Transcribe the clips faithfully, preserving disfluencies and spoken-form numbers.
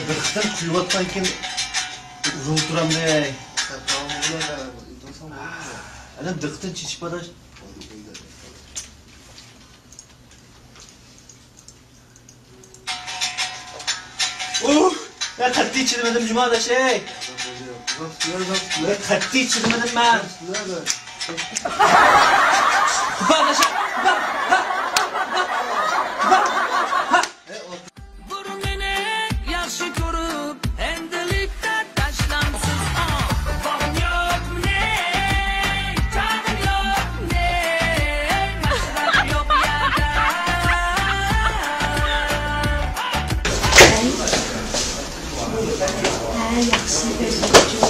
بىر قېتىم قۇيۇۋاتقاندىكىن ئۇزۇن تۇرامدۇ؟ ئەنە دىققىتىنى چېچىپ باراش. ئۇھ! مەن قەتئىي چىدىمىدىم جۇماداش، ئەي! مەن قەتئىي چىدىمىدىم مەن! جۇماداش! بۇرنىنى ياخشى كۆرۈپ، ئەمدىلىكتە تاشلامسىز، ئا. بابام يوق، نەي، جانىم يوق، نەي، ماشىنام يوق يەردە. ھە، ياخشى، ئۆزۈڭچۇ.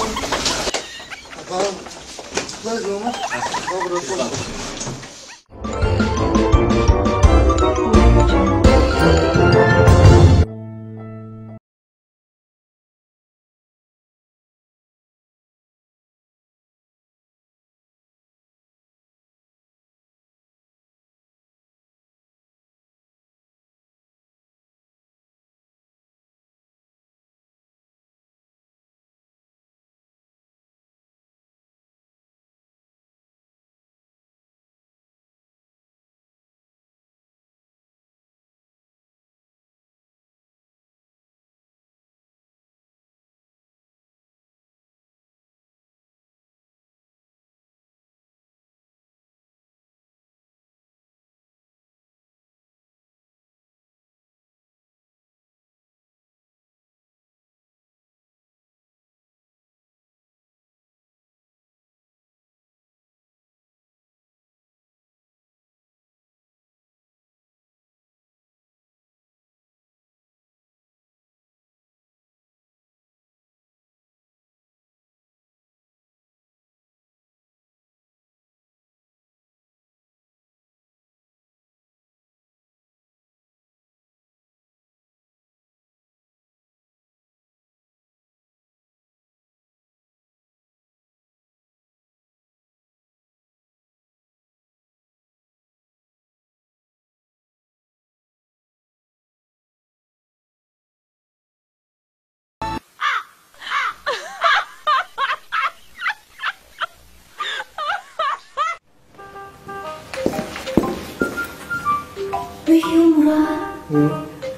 ئۆي يۇمران. ھە؟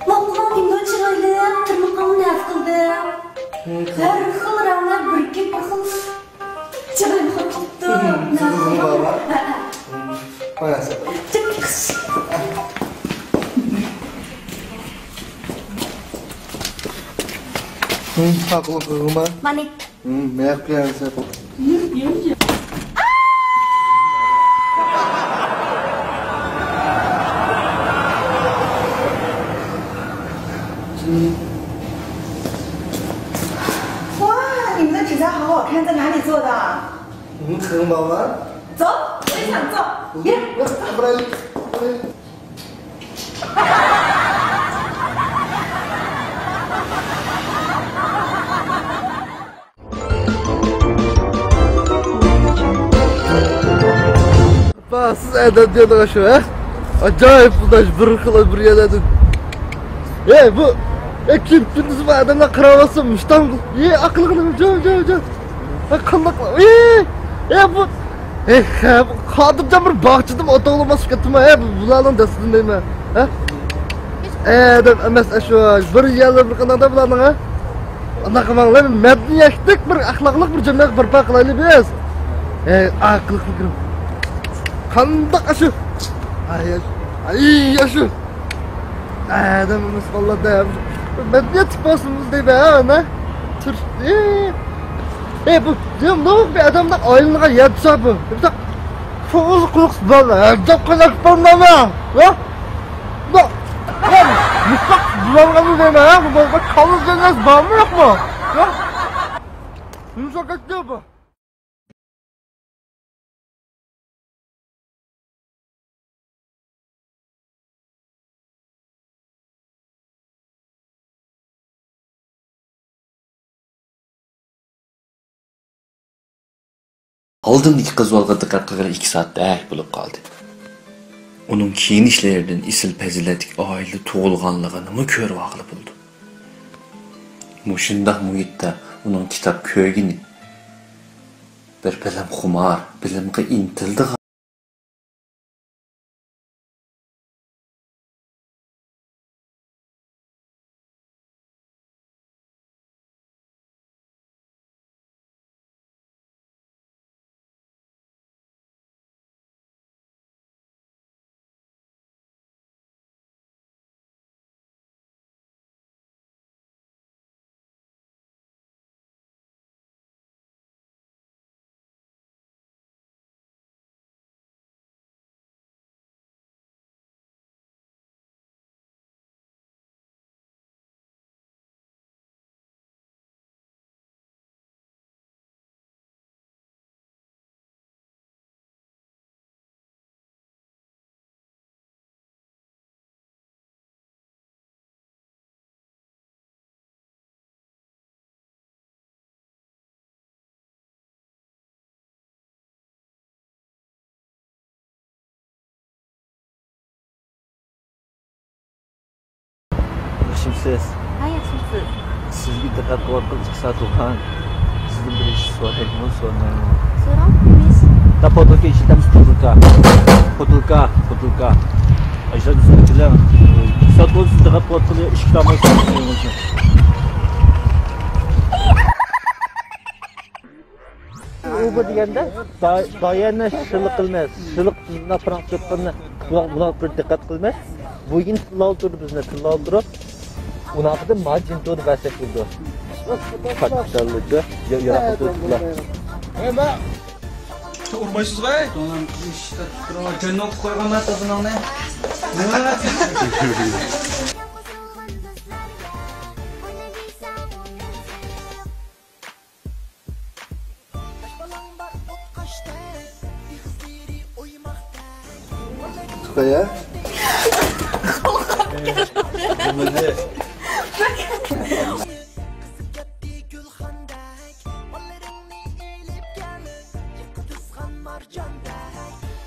ماقۇل ئىمدان چىرايلىق، تىرنىقىڭنى نەز قىلدىم. ھە، ھەر خىل رەڭلەر بىرىكىپ بىر خىل چىرايلىق بولۇپ كېتىپتۇ. ھە، نەز قىلدىم. ھە، ھە. قوياسىز. جىق. ھە، ماقۇل قىلغىما؟ مانا. ھىم، مەيەق پىيالىسى بۇ. 哇，你们的披萨好好看，在哪里做的？ ھىم، خېلى بالىلار. 走，我也想做。 يە. ئاپا، سىز ئەدەپ دېدىغان شۇ، ھە؟ ئاجايىپ ئۇداش، بىر خىل بىر يەردىن. ئەي، بۇ، ئەي، كۈن، كۈندۈز بۇ ئادەملەر قاراۋاتسا، مۇشتاڭ، ئەي، ئاقىلغىنىم، جان، جان، جان. ھە، قانداق، ئەي، ئەي، بۇ، ئەي، خە-، خاتىرجان بىر باغچىدىمۇ ئوتۇغلىماس كەتتىمۇ، ئەي، بۇلارنىڭ دەستىدىن دەيمەن، ھە؟ ئادەم ئەمەس، ئاشۇ بىر يەرلەر بىر قانداقتا بۇلارنىڭ، ھە؟ ئانداق قىلماڭلار، مەدەنىيەتلىك بىر ئەخلاقلىق بىر جەمئىيەت بەرپا قىلايلى بىز. ھەي، ئاقىللىق پىكرىم. قانداق ئاشۇ؟ ئاي، ئاي، ئاشۇ. ئادەم ئەمەس بالىلاردا مەدەنىيەتلىك بولسىمىز دەيمەن ھە، ئانا. تۇر. ئى، ئى، بۇ، نېمە بۇ ئادەمنىڭ ئايلىنىدىغان يەر تۇرسا بۇ. بۇنداق قۇرۇق قۇرۇق بالىلار ھەدەپ قىلىپ بالىلارمۇ؟ ھە؟ بۇ، بۇ، مۇشۇنداق بالىلارنى دەيمەن ھە. بۇ، بۇ كاللا جەننەت بارمۇ يوقمۇ؟ ھە؟ نېمە كەتتى بۇ؟ ئالدىمدىكى قىز بالىغا دىققەت قىلغىلى ئىككى سائەتتەك بولۇپ قالدى. ئۇنىڭ كىيىنىشلىرىدىن ئېسىل پەزىلەتلىك ئائىلىدە تۇغۇلغانلىقىنىمۇ كۆرۈۋالغىلى بولىدۇ. مۇشۇنداق مۇھىتتا ئۇنىڭ كىتاب كۆرگىنى، بىر بىلىمخۇمار، بىلىمگە ئىنتىلىدىغان، ياخشىمسىز؟ ھە، ياخشىمسىز؟ سىزگە دىققەت قىلىۋاتقىلى ئىككى سائەت بولغان. سىزدىن بىر ئىش سورايمۇ، سورىمايمۇ؟ سوراڭ، نېمە ئىش؟ دا پوتۇلكا ئىشلىتەمسىز، پوتۇلكا؟ پوتۇلكا، پوتۇلكا. ئايشەت، بىزنى بىلىڭ. ئىككى سائەت بولدى، سىز دىققەت قىلىۋاتقىلى، ئىشىك تاماي سورىمايمۇ. ئۇ بۇ دېگەندە، دا-، دايەنە شىللىق قىلماس، شىللىق بىزنى پىراڭ تۇتقىنىنى بۇلار، بۇلار بىر دىققەت قىلماس. بۇ يىن تىللاۋ تۇرىدۇ، بىزنى تىللاۋ تۇرۇپ، ئۇناقىدىن ما جىنتۇدا بەسەك بولىدۇ. پاكىستانلىكى، يا-، ياراق تۇتۇپ بۇلار. ئۇرمايسىز غاي؟ جەننەت قويغان مەن تازىنىڭنى. تۇقايا.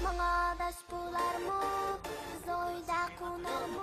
ماڭا بەس بولارمۇ، بىز ئۆيدە قونارمۇ؟